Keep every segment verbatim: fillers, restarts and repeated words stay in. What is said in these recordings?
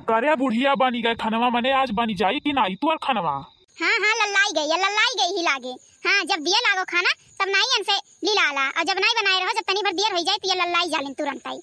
करे बुढ़िया, बनी गए खनवा, मने आज बनी जाई कि नाई तोर खनवा? हाँ, हाँ, लल्लाई गई, ये लल्लाई गई ही लागे। हाँ, जब दिए लागो खाना, तब नाई इनसे लिलाला, और जब नाई बनाए रहो, जब तनी भर दियर होई जाए, तो ये लल्लाई जालिन तुरंत आई।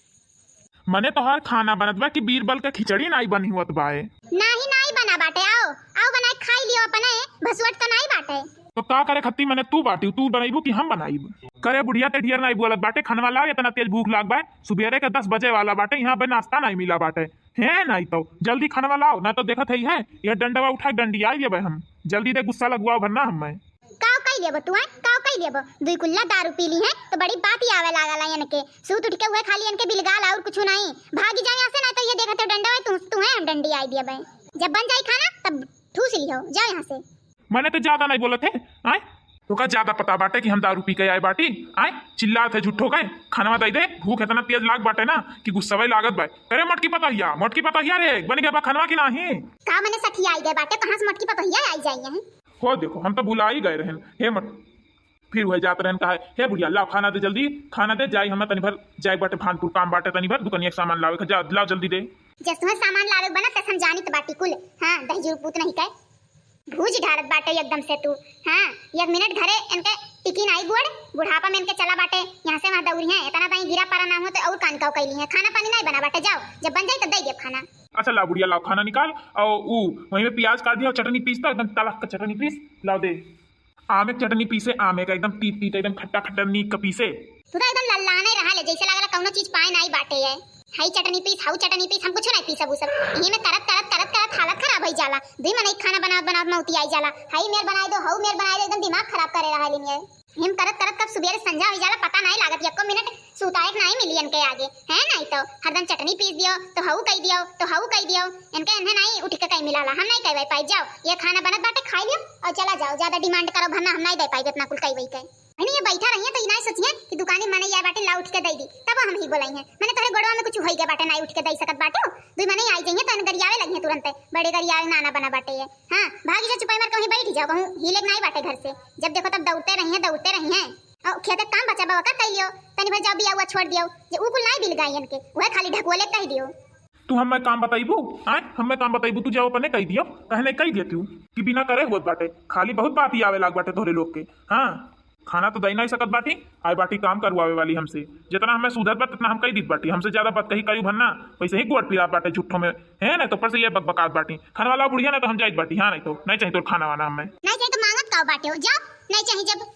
मने तोहार खाना बनत बा कि बीरबल के खिचड़ी नाई बनी हुअत बाए? नाही, नाई बना बाटे, आओ, आओ बनाए खाई लियो अपने, भसुअट तो नाई बाटे। तो का करे खत्ती, मने तू बाटी, तू बनाइबू कि हम बनाइब? करे बुढ़िया, ते ढेर नाई बोलत बाटे, खनवा लाओ, इतना तेज भूख लाग बा, सुबेरे के दस बजे वाला बाटे, यहाँ पे नाश्ता नाई मिला बाटे। है नाई तो जल्दी खनवा लाओ, ना तो देखत है, है ये डंडवा उठा डंडी आई लेबे हम। जल्दी दे, गुस्सा लगवाओ भरना हम मैं। काव कई लेबो तू, हैं? काव कई लेबो? दुई कुल्ला दारू पी ली है तो बड़ी बात ही आवे लागल है इनके। सूत उठ के हुए खाली इनके बिलगाल और कुछ नहीं। भागी जाओ यहाँ से, ना तो ये देखत है डंडा है, तू, तू है, हम डंडी आई दिया बे। जब बन जाई खाना तब ठूस लियो, जाओ यहाँ से। मैंने तो ज्यादा नहीं बोलत है, आय? तोका ज्यादा पता बाटे कि हम दारू पी के आए बाटी, आय? चिल्लात है झूठो के, खानवा दे दे, भूख इतना तेज लाग बाटे ना कि गुस्सवे लागत बा। अरे मोटकी पतोहिया, मोटकी पतोहिया रे, बन गया बा खानवा कि नाही? का मने सखी आई गए बाटे, कहाँ से मोटकी पतोहिया आई जाई है? हो देखो, हम तो भुला ही गए रहन। हे मट-, फिर वह जात रहन कहा, "हे बुढ़िया, लाओ खाना दे जल्दी, खाना दे, जाई हम तनी भर जाए बाटे भानपुर, काम बाटे तनी भर, दुकनिया के सामान लावे के, जा, लाओ जल्दी दे।" जस तुम्हें सामान लावे के बना, तस हम जानित बाटी कुल। हाँ, दहिजूर पूत नहीं कहे। भूज ढारत बाटे एकदम से तू। हाँ, एक मिनट घरे इनके टिकी नाई गोड़, बुढ़ापा में इनके चला बाटे, यहाँ से वहाँ दौड़ी हैं, इतना ताई गिरा परा ना हो तो और कान काव कैली हैं। खाना पानी नहीं बना बाटे, जाओ, जब बन जाई तब दे देब खाना। अच्छा ला बुढ़िया, लाओ खाना निकाल, और ऊ वहीं में प्याज काट दिया, और चटनी पीस दो, एकदम तलक का चटनी पीस, लाओ दे। आमे के चटनी पीसे, आमे का एकदम तीत तीत, एकदम खट्टा खट्टा नीक का पीसे। तू तो एकदम लल्लाने रहा ले, जैसे लागला कौनो चीज पाए नाई बाटे है। हई चटनी पीस, हऊ चटनी पीस, हम कुछ नहीं पीसब उसब। यही में करत करत करत करत हालत खराब होई जाला। दुई मनई खाना बनावत बनावत मौती आई जाला। हई मेर बनाई दो, हऊ मेर बनाई दो, एकदम दिमाग खराब करे रहा लेनी है। हिम करत करत कब सुबेरे संझा होई जाला, पता नाई लागत, एको मिनट सुताए के नाई मिली इनके आगे, है नाई तो हरदम चटनी पीस दियो, तो हऊ कई दियो, तो हऊ कई दियो। इनके इन्हें नाई उठ के कई मिलाला, हम नाई कई पाई। जाओ, ये खाना बनत बाटे, खाई लियो और चला जाओ, ज्यादा डिमांड करो भरना, हम नाई दे पाई इतना कुल कई वई के। नहीं, ये बैठा रहिए तो इनाई सोचिए कि दुकानी मने या बाटे ला उठ के दे दी, तब हम ही बोलाई हैं। मने तोहरे गोड़वा में कुछ होई गया बाटे, नाई उठ के दे सकत बाटे हो। दुई मने आई जाइए तो इन्हें गरियावे लगी हैं तुरंत, बड़े गरियावे नाना बना बाटे ये। हाँ, भागी जा चुपाई मार, कहूँ बैठ जाओ, कहूँ हिले के नाई बाटे घर से। जब देखो तब दौड़ते रही हैं, दौड़ते रही हैं। और खेते काम बचा बा, ओका कह लियो, तनी भर जाओ बिया हुआ छोड़ दियो, जे ऊ कुल नाई बिल गायन के, वह खाली ढकुआ ले कह दियो। तू हमें काम बताइबू? आय, हमें काम बताइबू? तू जाओ अपने कह दियो, कहने कह दिया तू कि बिना करे हुआ बाटे, खाली बहुत बात ही आवे लाग बाटे तोहरे लोग के। हाँ, खाना तो दे नहीं सकत बाटी, आए बाटी काम करवावे वाली हमसे। जितना हमें सुधर बा, उतना हम कह दीत बाटी। हमसे ज्यादा बात कही करू भरना, वैसे ही गोड़ पिरात बाटे झूठो में, है ना? तो ऊपर से ये बकबकात बाटी। खाना वाला बुढ़िया ना तो हम जाइत बाटी। हाँ, नहीं तो नहीं चाहिए तोर खाना वाना हमें। नहीं चाहिए तो मांगत का बाटे हो, जाओ। नहीं चाहिए जब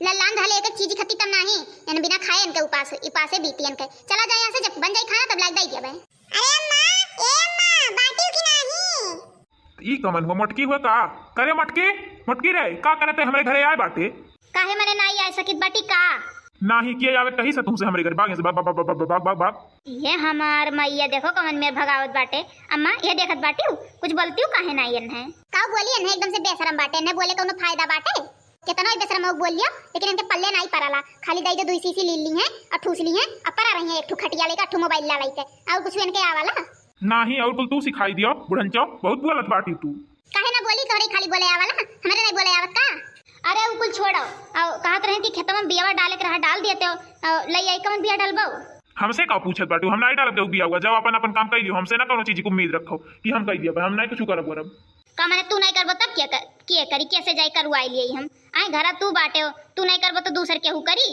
लल्लान धले एक चीज खत्ती तब नाही, एन बिना खाए इनके उपास, उपासे बीती इनके। चला जाए यहाँ से, जब बन जाई खाना तब लाग दे दिया बे। अरे अम्मा, ए अम्मा, बाटी की नाही? ई कमन हुआ, मोटकी हुआ का? करे मोटकी, मोटकी रे, का करते हमरे घरे आए बाटे? काहे मने नाई आए सकित बाटी का? नाही किए आवे कही से तुमसे हमरे घर, भाग यहाँ से, भाग, भाग, भाग। ये हमार मैया देखो कमन मेर भगावत बाटे। अम्मा, ये देखत बाटी हूँ, कुछ बोलती हूँ काहे नाई एन है? का बोली एन है, एकदम से बेशरम बाटे, एन बोले कौनो फायदा बाटे? केतनो ही बेशरम हो बोल लियो, लेकिन इनके पल्ले नाई पराला। खाली दई दे दुई सीसी ली ली हैं, और ठूस ली हैं, और परा रही हैं एक ठू खटिया लेके, एक ठू मोबाइल ला लाई के, और कुछ इनके आवाला? नाही, और कुल तू सिखाई दियो, बुढ़नचो, बहुत बोलत बाटी तू। काहे ना बोली, तोहरे खाली बोले आवाला, हमरे नहीं बोले आवत का? अरे उ कुल छोड़ो, और कहत रहे कि खेतवा में बियावा डाले के रहा, डाल दिए तो, और लई आई कौन बिया डालबो? हमसे का पूछत बाटू, हम नहीं डालत देऊ बिया हुआ, जाओ अपन अपन काम कर लियो, हमसे ना कोनो चीज की उम्मीद रखो कि हम कह दिया, हम नहीं कुछ करब वरब। का माने तू नहीं करबो तब क्या कर, के करी, कैसे जाई करवाई लिए हम? आए घरा तू बाटे हो, तू नहीं करबो तो दूसर केहू करी?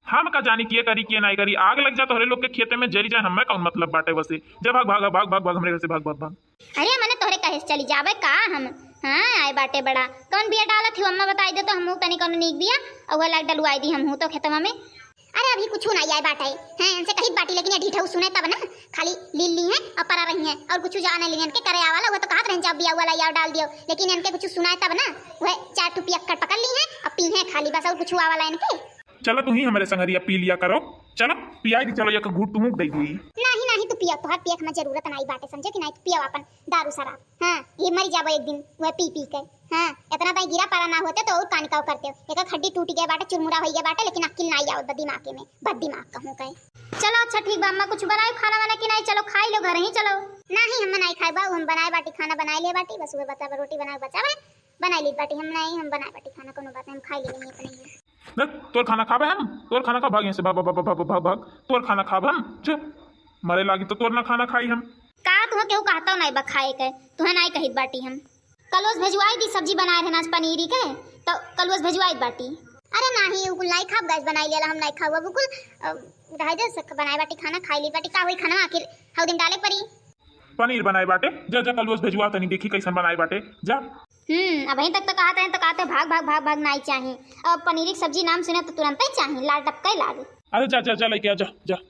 हम का जानी के करी के नहीं करी, आग लग जा तोहरे लोग के खेते में जरी जाए, हमें कौन मतलब बाटे वसे। जा भाग, भाग, भाग, भाग, भाग, हमरे घर से भाग, भाग, भाग। अरे मने तोहरे कहे से चली जाबे का हम? हाँ, आए बाटे बड़ा। कौन बिया डालत ही अम्मा बताई दे तो हमहू तनी कौन नीक बिया, और वह लाग डलवाई दी हमहू तो खेतवा में। अरे अभी कुछ नहीं आए बाटे। हैं, इनसे कहित बाटी लेकिन ये ढीठऊ सुने तब ना, खाली लील ली हैं और परा रही हैं और कुछ जाने ली इनके करे आवाला, वह तो कहत रहे जब बिया वाला या डाल दियो, लेकिन इनके कुछ सुनाए तब ना, वह चार ठू पियक्कड़ पकड़ ली हैं और पी हैं खाली, बस और कुछ आवाला इनके। चलो तू ही हमारे संगरिया पी लिया करो, चलो पियाई दी, चलो एक घूट तुमको दे दी। नहीं, नहीं, तू पिया, तोहर पिया के हमें जरूरत नहीं बाटे, समझे कि नहीं? तू पिया अपन दारू शराब। हाँ, ये मर जाबो एक दिन वह पी पी के। हाँ, इतना ताई गिरा परा ना होते तो और कान काव करते हो। एक हड्डी टूट गया बाटे, चुरमुरा हो गया बाटे, लेकिन अक्किल ना आवत बा दिमाग में, बद दिमाग कहूँ कहे। चलो अच्छा ठीक बा अम्मा, कुछ बनाए खाना वाना कि नहीं? चलो खाई लो घर ही, चलो। नहीं, हम नहीं खाए बा, हम बनाए बाटी, खाना बनाए लिए बाटी, बस वह बचा बा, रोटी बनाए बचा बा, बनाए ली बाटी, हम नहीं, हम बनाए बाटी खाना, कोनो बात नहीं, हम खाई लेंगे अपने ही। देख, तोर खाना खाबे हम, तोर खाना खा, भाग यहाँ से, भाग, भाग, भाग, भाग, भाग, भाग, तोर खाना खाब हम, चुप, मरे लागी तो तोर ना खाना खाई हम। का तुहा केहू कहता नहीं बा खाए के, तुहा नहीं कहित बाटी हम। कलुआ से भेजवाई दी, सब्जी बनाए रहन आज पनीरी के, तो कलुआ से भेजवाई बाटी। अरे नाही, उ कुल नहीं खाब, गैस बनाई लेला, हम नहीं खाऊ अब कुल। अ, रह दे, से बनाए बाटी खाना, खाई ली बाटी। का होई खाना आखिर, हौ दिन डाले परी। पनीर बनाए बाटे, जा, जा, कलुआ से भेजवा तनी, देखी कैसन बनाए बाटे, जा। हम्म, अबहीं तक तो कहत हैं, तो कहत हैं, भाग, भाग, भाग, भाग, नाई चाही। अब पनीरी के सब्जी नाम सुने तो तुरंते चाही, लार टपके लागे। अरे जा, जा, जा, लेके आ, जा, जा।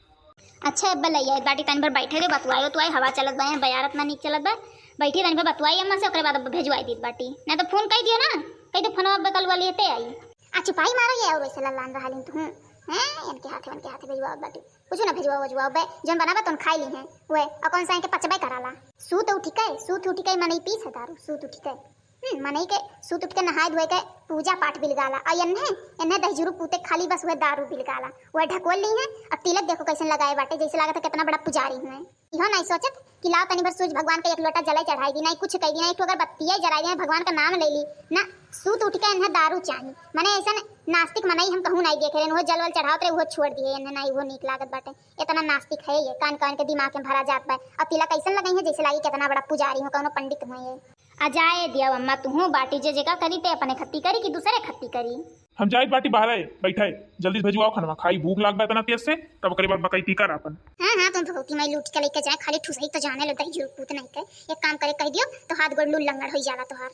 अच्छा, अब्बा लइया बाटी, तनी भर बैठे दे, बतुआई, बतुआई, हवा चलत बा, बयारत ना नीक चलत बा। बैठी तनी भर बतुआई अम्मा से, ओकरे बाद अब भेजवाई दीत बाटी। ना तो फोन कई दियो ना, कई तो फोनवा अब्बा कलुआ लेते आई। आ चुपाई मारो ये, और वैसे लल्लान रहा लिन तू। हैं, इनके हाथे, उनके हाथे भेजवाओ बाटी। कुछ ना भेजवाओ, भेजवाओ बे, जौन बनाबा तौन खाई ली हैं। वे, और कौन सा इनके पचबे कराला। सूत उठी के, सूत उठी के मनई पीस है दारू, सूत उठी के। हम्म, मनई के सूत उठ के नहाए धोए के पूजा पाठ बिलगाला। और एन्हे, एन्हे दहिजुरू पूते खाली बस वह दारू बिलगाला। वह ढकोल ली है, और तिलक देखो कैसन लगाए बाटे, जैसे लागत है कितना बड़ा पुजारी हुए। इहो नहीं सोचत कि लाओ तनी भर सूरज भगवान के एक लोटा जले चढ़ाई दी, नहीं कुछ कह दी, नहीं एक ठो अगरबत्तिये जलाई दी, भगवान का नाम ले ली। ना, सूत उठ के इन्हें दारू चाही। मने ऐसन नास्तिक मनई हम कहूँ नहीं देखे रहन, वो जल वल चढ़ावत रहे, वो छोड़ दिए, इन्हें नहीं वो नीक लागत बाटे। इतना नास्तिक है ये, कान कान के दिमाग में भरा जात बा। और तिलक ऐसन लगई है जैसे लागी कितना बड़ा पुजारी हो, कौनो पंडित हो ये। आ जाए दिया अम्मा, तुहूँ बाटी जे जेका करी ते अपने खत्ती करी कि दूसरे खत्ती करी। हम जाइत बाटी बाहरे, बैठे, जल्दी से भेजवाओ खानवा, खाई, भूख लाग बा इतना तेज से, तब ओकरे बाद बकैती कर आपन। हाँ, हाँ, तुम भगवती माई लूट के लेके जाए, खाली ठुसई तो जाने लो, दही जुड़ पूत नहीं के। एक काम करे, कह दियो तो हाथ गोड़ लूल लंगड़ होई जाला तोहार।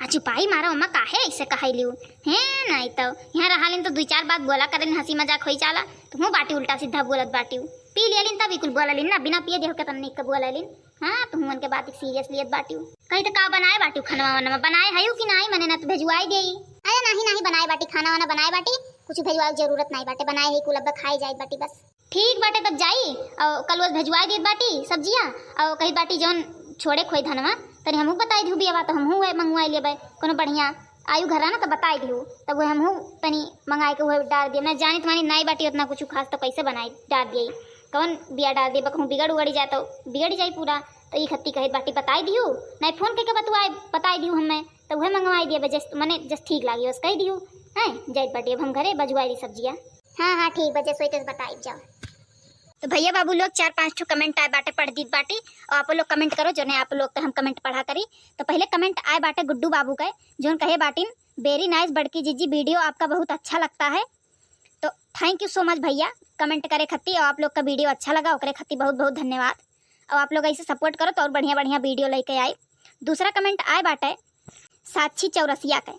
आ चुपाई मारो अम्मा, काहे ऐसे कहै लियो? हैं, नहीं तो यहाँ रहा लेन तो दुई चार बात बोला करेन, हंसी मजाक होई जाला, तुहूँ बाटी उल्टा सीधा बोलत बाटी। पी लिया लिन तब ई कुल बोला लिन ना, बिना पिए देहो के तन निक के बोला लिन। हाँ, तुहूँ उनके बात सीरियस लियत बाटी। कही तो का बनाए बाटी खानवा वानवा, बनाए है कि नहीं, मने ना तो भेजवाई देई। अरे नाही, नाही, बनाए बाटी, खाना वाना बनाए बाटी, कुछ भेजवाए के जरूरत नाही बाटे, बनाए है कुल, अब खाए जाए बाटी बस। ठीक बाटे, तब जाई और कलुआ से भेजवाए देत बाटी सब्जिया, और कही बाटी जौन छोड़े खोई धनवा, तनी हमहू बताई दिहू बियावा, तो हमहू वह मंगवाई लेबै कोनो बढ़िया। आयु घर ना तो बताई दिहू, तब वह हमहू तनी मंगाए के वह डार दिया। मैं जानी तुम्हारी नाई बाटी उतना कुछ खास, तो कैसे बनाई डार दिया, कौन बिया डार दिया, कहूँ बिगड़ उगड़ जाए तो बिगड़ जाई पूरा। तो ई खत्ती कहे बाटी बताई दिहू, नहीं फोन करके बतुआए, बताई दिहू हमें, तो वह मंगवाई दिया बे, जस मने जस ठीक लागी बस कही दिहू। हैं, जाइत बाटी अब हम घरे, बजवाई दी सब्जिया। हाँ, हाँ, ठीक बा, जस होई तस बताई जाओ। तो भैया बाबू लोग, चार पाँच ठो कमेंट आए बाटे, पढ़ दीत बाटी, और आप लोग कमेंट करो, जोने आप लोग के हम कमेंट पढ़ा करी। तो पहले कमेंट आए बाटे गुड्डू बाबू के, जोन कहे बाटिन, "Very nice बड़की जीजी, वीडियो आपका बहुत अच्छा लगता है।" तो thank you so much भैया, कमेंट करे खत्ती, और आप लोग का वीडियो अच्छा लगा, ओकरे खत्ती बहुत बहुत धन्यवाद। और आप लोग ऐसे सपोर्ट करो तो और बढ़िया बढ़िया वीडियो लेके आई। दूसरा कमेंट आए बाटे साक्षी चौरसिया के,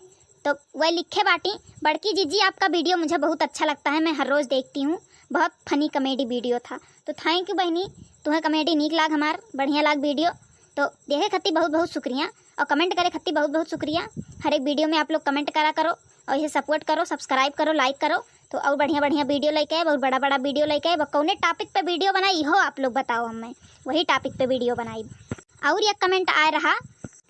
तो वह लिखे बाटी, "बड़की जीजी, आपका वीडियो मुझे बहुत अच्छा लगता है, मैं हर रोज देखती हूँ, बहुत फनी कॉमेडी वीडियो था।" तो thank you बहनी, तुम्हें कॉमेडी नीक लाग, हमार बढ़िया लाग वीडियो, तो देखे खत्ती बहुत बहुत शुक्रिया और कमेंट करे खत्ती बहुत बहुत शुक्रिया। हर एक वीडियो में आप लोग कमेंट करा करो और इसे सपोर्ट करो, सब्सक्राइब करो, लाइक करो, तो और बढ़िया बढ़िया वीडियो लेके आए, और बड़ा बड़ा वीडियो लेके आए। कौने टॉपिक पे वीडियो बनाई हो आप लोग बताओ, हमें वही टॉपिक पे वीडियो बनाई। और एक कमेंट आए रहा,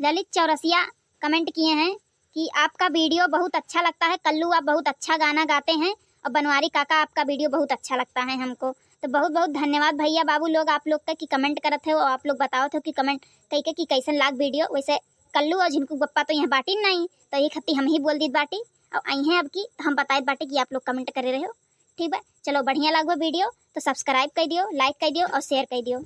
ललित चौरसिया कमेंट किए हैं कि आपका वीडियो बहुत अच्छा लगता है कल्लू, आप बहुत अच्छा गाना गाते हैं, और बनवारी काका आपका वीडियो बहुत अच्छा लगता है हमको। तो बहुत बहुत धन्यवाद भैया बाबू लोग आप लोग का कि कमेंट करत हो और आप लोग बतावत हो कि कमेंट कई के कि कैसन लाग वीडियो। वैसे कल्लू और झिनकू बप्पा तो यहाँ बाटी नहीं, तो ये खत्ती हम ही बोल दीत बाटी, और आई हैं अब की तो हम बताइत बाटी कि आप लोग कमेंट करे रहे हो। ठीक बा, चलो बढ़िया लागो वीडियो तो सब्सक्राइब कर दियो, लाइक कर दियो और शेयर कर दियो।